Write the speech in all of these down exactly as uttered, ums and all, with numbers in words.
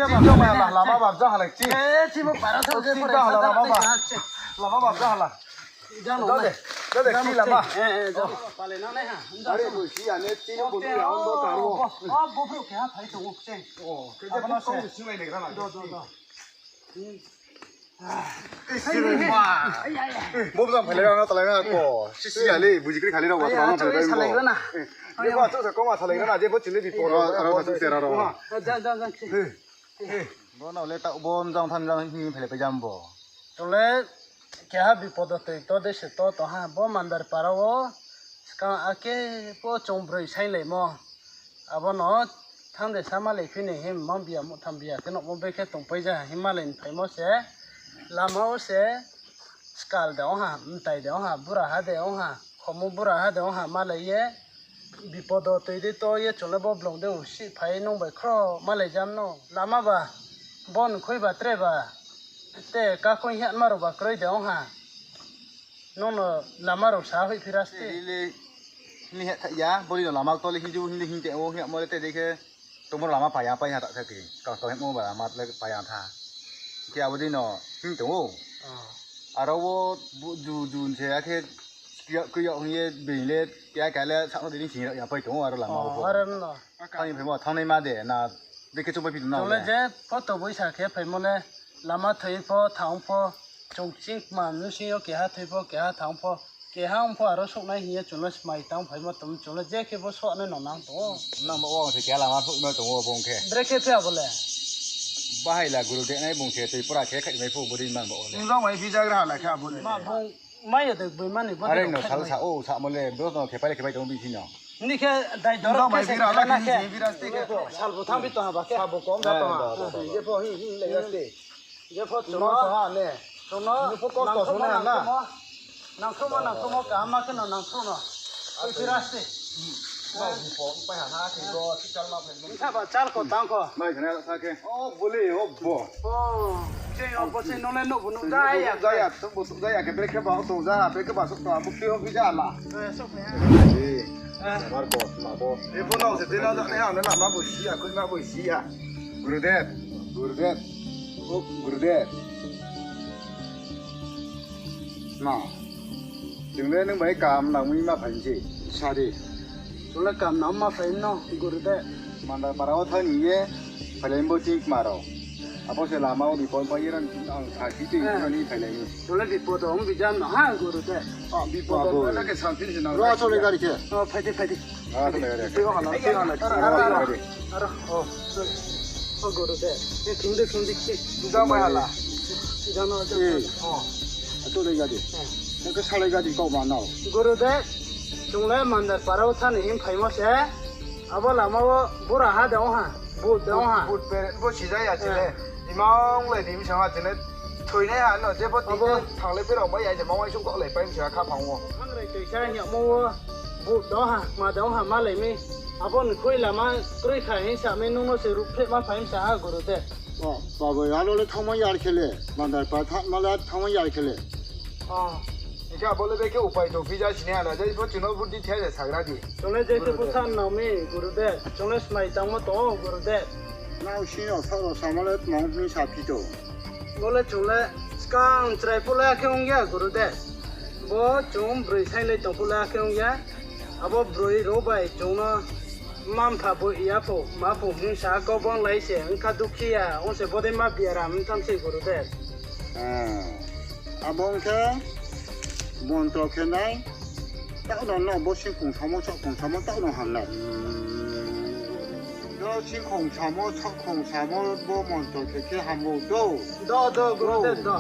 Chini joma hala, lama barja hala, chini. Eh, chini para sa, chini joma hala, lama ba. Lama barja hala. Jang no. Jang de, jang de, chini lama. Eh, eh, jang. Pale na nai ha. Are bo si ya ne, chini bo ni ya, on bo karo. Oh, bo bro ke ha, thai to, chini. Oh, ke je bo kong si lai ne gra na. Do, do, do. Bo bjang phailai rao no talai na ko. Sisi ya le, buji kri khali rao ba. Aya, tang no phailai salai rao na. Bo achu sa koma salai rao na, je bo chini bi poro. Aro sa sera rao. Jang, jang, jang. Bo no le ta bo jang than jang hing phailai pai jam bo. Tole keha bipodo toi to de se to to ha. Bo Mandar para wo skang ake bo chung broi sainglaimo. Abo no thang de sa malai phi ni him mang bia mutham bia khe nokmo bekhe tongpai ja him malai ni phaimo se lama wo se skal de ong ha, mtai de ong ha, bura ha de ong ha, khomu bura ha de ong ha malai ye bipodo toi de to ye chung le bo blong de usi phai nung bai khro malai jam no lama ba bon khui ba tre ba te kakhoi hiatma rao ba kroi de ong ha. Nung no lama rao sa hoih phi ra sti. Ile, ni he tha ya, bori no lama tole hinju, hinle hing te o, hing mo le te de khe, tongmo lama paya, paya ta khe ke, ka, ka mo ba lama le paya tha. Khe abo di no hing te o. Aro wo, bu, ju, ju se ya khe, kuya, kuya hing ye, being le, kya, kya le, sa no de ni sing ya pai tong o, aro lama o. Aro no. Thang ni phaimo, thangnai ma de, na, de khe chung bai phi na. Chung le je, photo boisa khe phaimo le, lama thoi pho, thang pho, chung ching kma, nusing yo keha thoi pho, keha thang pho, keha ong pho, aro souhnai hing ye chung le smai tang phaimo tong, chung le je khe bo souhnai no nang tong o. Nang ba o ang se keha lama souhma tong o bung khe. Brekhe phi abo le. Bahai la guru de nai bung se tui pura khe khai mai pho bo di man ba o le. Nung jang mai phi jagra hala khe abo le. Ma bung Mai ya de boi mani bo. Are no sal sa o, sa mo le, bro no khe pai le khe pai tong bi sino. Ni khe dai doro khe se bira la khe. Sal bo thang bi to ha ba khe. Sal bo kom da to ha. Je pho hi hi le ya ste. Je pho to ha ne. To no. Ni pho kom to na na. Nang to mo, nang to mo ka ma khe no nang to no. Oi pira ste. Ba bu po pai ha na khe go ti chal ma phe. Sa ba chal ko tang ko. Mai khana sa khe. O bo le o bo. O. Che o bo se no le no bo no. Jaya. Jaya, to bo jaya khe brekhe ba to ja, brekhe ba sok to bo phi o phi ja la. Eh, sok ne. Eh. Mar bo, ma bo. E bo no se de na ne ha ne la ma bo si ya, koi ma bo si ya. Gurudev, Gurudev. O Gurudev. Na. Chung le nung bai kam nang mi ma phainsi. Sari. Chung le kam nang ma phaino, Gurudev. Mandar para wo thani ye, phailai bo ching kma rao. Abo se lama wo bipod bai ye ran ang sa si tui ni phailai ni. Chung le bipod wo bijam no ha, Gurudev. Ah, bipod wo na khe sa phi se nang. Ro, chole gari khe. O, phaidi, phaidi. Ah, chole gari. Tui hala, tui hala. Aro, aro. O, sorry. O Gurudev, e thing de, thing de, thing de. Jang bai hala. Jang no, jang no. O. Ato le gadi. Nang khe salai gadi kau ma nao. Gurudev, chung le Mandar para wo thani him phaimo se. Abo lama wo bura ha de ong ha, but de ong ha. But pere bo si ja ya chile. Imang le di mi sa ha chile. Thoinai ha no, je bo ti thanglai berao bai ya je ma wai sung kau lai pai mi sa kha phang wo. Thangrai tui sa hing yamo wo. But dong ha, ma dong ha, malai mi. Abo ni khui lama kroi kha hing sa mi, nung no se ruhphreh ma phai sa ha, Gurudev. O, babo, aro le thangma yar khe le, Mandar para thanngma le thangma yar khe le. O. Hing khe abo le bekhe upai tong phi ja sini ha na, jai pho chung no buddi thai le sagra di. Chung le je khe buthan nang mi, Gurudev. Chung le smai tangmo tong o, Gurudev. Nrao sini rao sa rao sama le tmang hing sa phi to. Bo le chung le skang chrai pho le akhe ong ya, Gurudev. Bo chung broi sainglai tong pho le akhe ong ya. Abo broi rao bai chung no mma-mpha bo ya pho, ma pho hing sa kau bang lai se, ongkha dukhi ya, ong se bodei ma biaram tham se, Gurudev. Abo ong khe montro khe nai, taoh no no bo singkhong samo, chahkhong samo, taoh no ham nai. Do singkhong samo, chahkhong samo, bo montro khe khe ham ou do. Do, do, Gurudev, do.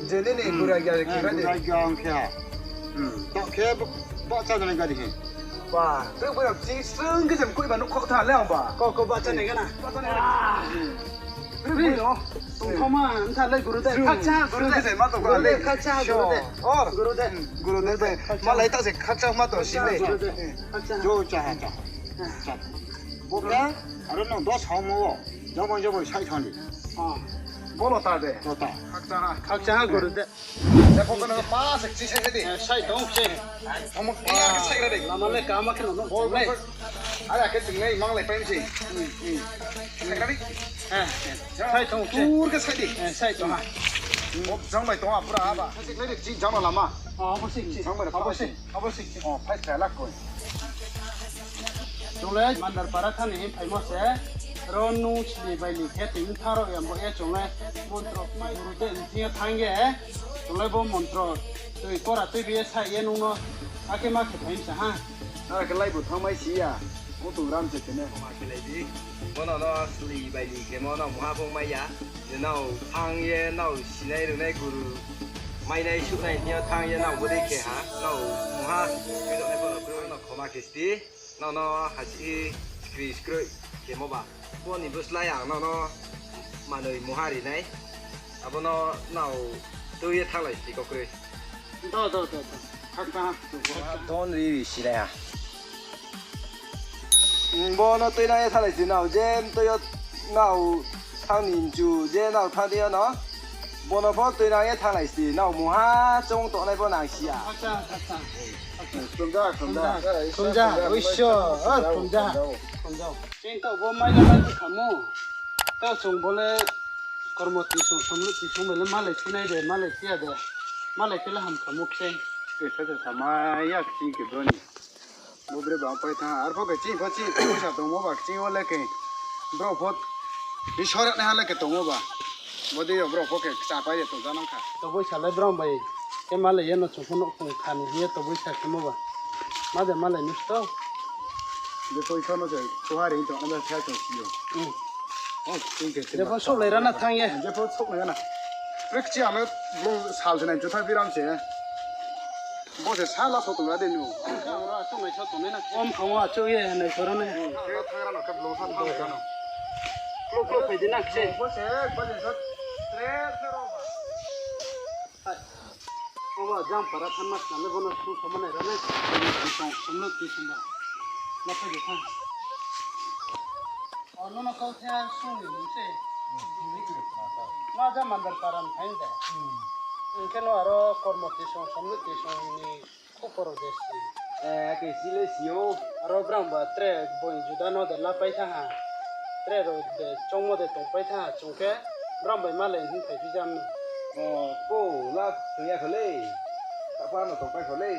Je nini gura gya khe gadi. Gura gya ong khe ha. Taoh khe bahcha nai gadi khe. Ba, bre bre, ching srung khe je mkoih ba nuh khouh tha le ang ba. Ko, ko, bahcha nai gana. Bahcha nai gana. Bre bre, o. Tongthoma, ntha le Gurudev. Khakcha, Gurudev. Khakcha, Gurudev. Gurudev. Gurudev. Ma lai ta se khakcha ma tong si le. Gurudev. Khakcha. Jo, cha ha, cha. Cha. Bo khe, aro no dos ha mo. Jabo, jabo, sai thani. Bo lota de. Lota. Khakcha ha. Khakcha ha, Gurudev. Jabo kono pa se chi sai de. Sai tong se. Amo pa sai de. Lama le kama khe no no. Bol, bol, bol. Are khe tong le mang lai pai mi se. Sai tong se. Tur khe sai di. Sai tong ha. Bo jang bai tong ha pura ha ba. Sai di, jang no lama. Abo se, abo se. O, phai sa la koi. Chung le Mandar para thani hin phaimo se. Ro nung sini bai ni khe tini tharo yambo ye chung le montro mai guru de thing ye thang ye. Chung le bo montro tui kora tui bi ye sa ye nung no. Akhe ma khe phai sa ha. Are khe lai bo thang mai si ya. Bo tong ram se tene. Ma khe lai di. Bono no sli bai ni khe mo no muha bung mai ya. Je nao thang ye nao sinai runai guru mainai suhnai thing yo thang ye nao bodei khe ha. Nao muha tui donai bono kroi no khoma khe sti. Nao no hasi kroi kroi khe mo ba. Bo ni bwslai ang nao no manoi muha ri nai. Abo no nao tui ye thang lai sti ko kroi. Do, do, do, do. Khakchang ha. Don ri ri si nai ha. Bo no tuinang ye thannglai si nao, je tui yo nao thang ni mchu, je nao thang di yo no. Bo no pho tuinang ye thannglai si, nao mungha chung tongnai pho nang si ya. Acha, acha. Khumja, khumja. Khumja, oiso, khumja. Khumja. Chini to bo mai la lai khamu. To chung bo le kormo tisung, somlu tisung bai le malai sinai de, malai siya de. Malai khe le ham khamu khe. Kesa kesa mai ya kching khe broni. Bo bre bang pai tha, arpho khe chini pho chini to boisa tongmo ba, kching wo le khe bro pho Isor ni ha le khe tongmo ba. Bo dei yo bro pho khe kcha pai ye tong ja nang kha. To boisa le bro bai khe malai ye no chung pho nouh tong kha ni hing ye to boisa khe mo ba. Ma de malai ni to. Je pho Isor no je to ha ri tong na sa tong si yo. Hmm. Oh, ching khe je pho souhlai ra na thang ye. Je pho souhlai ra na. Bre kchi ano bo sal se nai chu thang biram se. Bo se sala so tongra de nu. Ora chung nai so tongnai na. Om khamo achouh ye nai so ra nai. Khe thangra no khe blong sa thangra no. Klo klo phai di na khe. Bo se, bo se so tre se ro ba. Hai. Oba jang para thanma sna le bono sung so manai ra nai. Sung so manai ra nai. Na phai di thang. O, nono kau the sung ni se. No ja Mandar para ni phai de. Hing khe no aro kormo tisung, somlu tisung ni khuporo de si. Eh, khe si le si ou. Aro brang ba tre boi juda no de la pai tha ha. Tre ro de chongmo de tong pai tha ha, chung khe brang bai malai hing phai phi jam ni. O, ko la tong ya kho le. Tapa no tong pai kho le.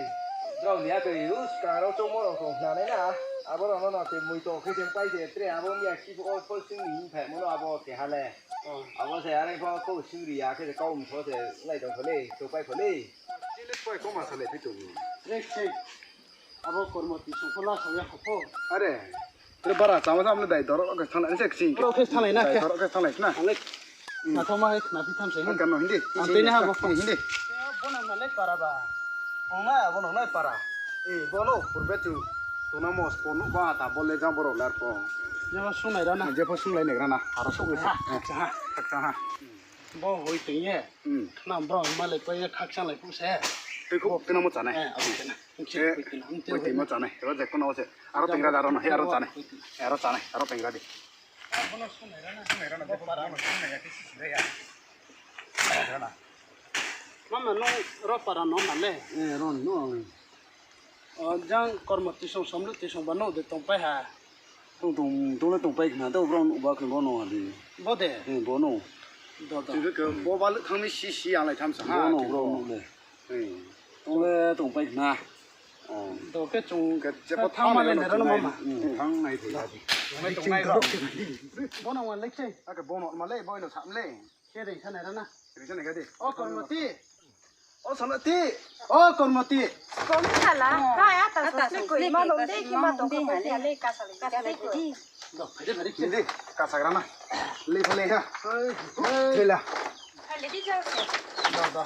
Brang ni ya khe us ka ro chongmo ro tong na nai na. Abo ro no no khe mui to khe jeng pai de tre abo ni ya ki pho pho sing ni hing phai mo no abo khe ha le. Oh. Abo se are pho kau suri ya khe kau mtho se lai tong kho le, to pai kho le. Chini poi kau ma sa le phi tong ni. Next time. Abo kormo tisung pho la sa ya kho pho. Are. Tre bara chama sa amle dai doro khe thanglai se kching. Doro khe thanglai na khe. Doro khe thanglai na. Ale. Hmm. Na thoma hai na phi tham se. Ang kan no hindi. Ang tini ha bo. Hindi. Bo nang na le para ba. Ang na bo nang na para. Eh, bo no purbe tu. Tuna mo spono ba ta bo le jang boro lar ko. Je pho sunglai ra na. Je pho sunglai nai ra na. Aro so ha. Eh, ha. Khakchang ha. Bo hoi tong ye. Hmm. Khna bro malai pai ye khakchang lai phu se. Tei kho kena mo chanai. Eh, abo kena. Eh, hoi tong mo chanai. Ro je kono se. Aro tengra da ro no. He aro chanai. Eh, aro chanai. Aro tengra di. Mama no ro para no ma le. Eh, ro no. O, jang kormo tisung, somlu tisung ba no de tong pai ha. Tong, tong, tong le tong pai khna, tong bro no ba khna bo no ha di. Bo de? Eh, bo no. Do, do. Tong le khe bo ba le thang mi si si ang lai tham sa ha. Bo no, bro no le. Eh. Tong le tong pai khna. Oh. Do khe chung khe je pho thang ma le na ro no mama. Hmm, thang nai thai ha di. Bo no ma le khe. Ake bo no ma le, bo no sa ma le. Khe ring sa nai ra na. Ring sa nai ga di. O Kormoti. O Samlati. O Kormoti. Kom khala. Hai, ata sosle koi ma nong de ki ma tong ka pa le ka sa le ka sa le koi. Do, phai de, phai de. Hindi, ka sa gra na. Le, le ha. Thela. Hai, le di jao se. Do, do.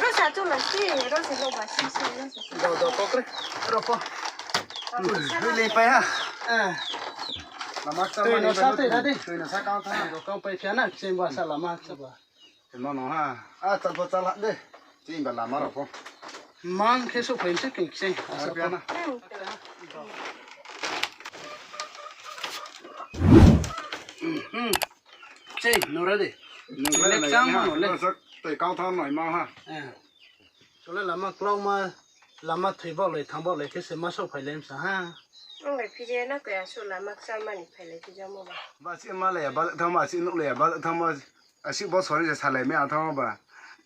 Ro sa chu la si, ro se lo ba si, si, ro se. Do, do, kokre. Ro ko. Le, le, phai ha. Eh. Lama sa tui no sa tui ra di. Tui no sa kau tha. Do kau pai phia na, chim ba sa lama sa ba. Temo no ha. A, chal pho chal ha de. Chini ba lama rao pho. Mang khe souhphai se khe khe. Asa pia na. Hmm. Sei, nora de. Nora de, nora de. Tei kau thang noi ma ha. Eh. Chole lama klauma, lama thoi baoh lai, thang baoh lai khe se ma souhphai lai msa ha. Tonglai phi je na koi asuh lama kcham mani phailai phi jamo ba. Ba si malai ya, ba thanngmo, asi nuhlai ya, ba thanngmo, asi bo sori se salai mai ang thanngmo ba.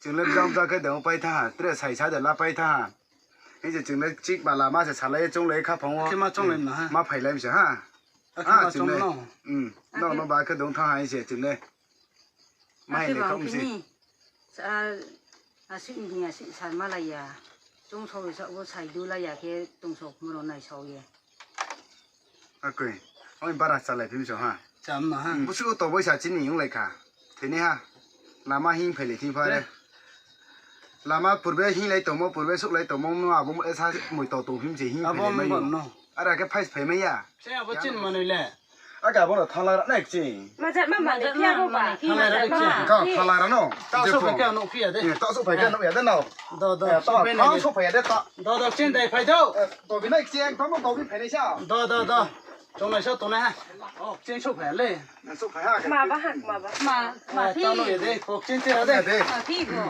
Chung le jam ja khe dong pai thanng ha, tre sai sa de la pai thanng ha. Hing se chung le chik ba lama se salai ye chonglai khaphang wo. Khe ma chonglai na ha. Ma phailai mi se ha. Akhe ha, ma chung le chong no. Hmm. No, no ba khe dong thanng ha hing se chung le. Akhe mai ba le kong si. Sa, asi ni, asi sa malai ya. Chung so sa bo sai du lai ya khe tong so mo ro nai so ye. Akoi. Oi bara chalai phim so ha. Cham no ha. Hmm, busu to boi sa chini yung lai kha. Thini ha. Lama hing phailai thing pha re. Lama purbe hing lai tongmo, purbe suh lai tongmo, no abo mo esa moi to tong phim se hing phailai mai yo. Abo mo no. Ara khe phais phai mai ya. Se abo chin manoi le. Ake abo no thanglai ra nai kching. Majat ma manoi phi abo ba. Thanglai ra nai kching. Ka thanglai ra no. Ta so phai khe no phi ya de. Ta so phai khe no ya de no. Do, do, ta so phai ya de ta. Do, do, chin dai phai do. To bi nai kching, to mo to bi phai nai sa. Do, do, do. Chonglai so tongnai ha. O, kching so phai le. So phai ha. Ma ba ha, ma ba. Ma, ma phi. Ta no ya de, ko kching te ya de. Ma phi bo.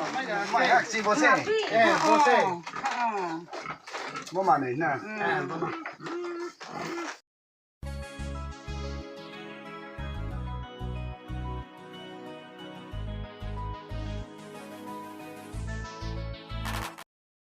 Ma ya kching bo se. Eh, bo se. Bo manoi na. Eh, bo no.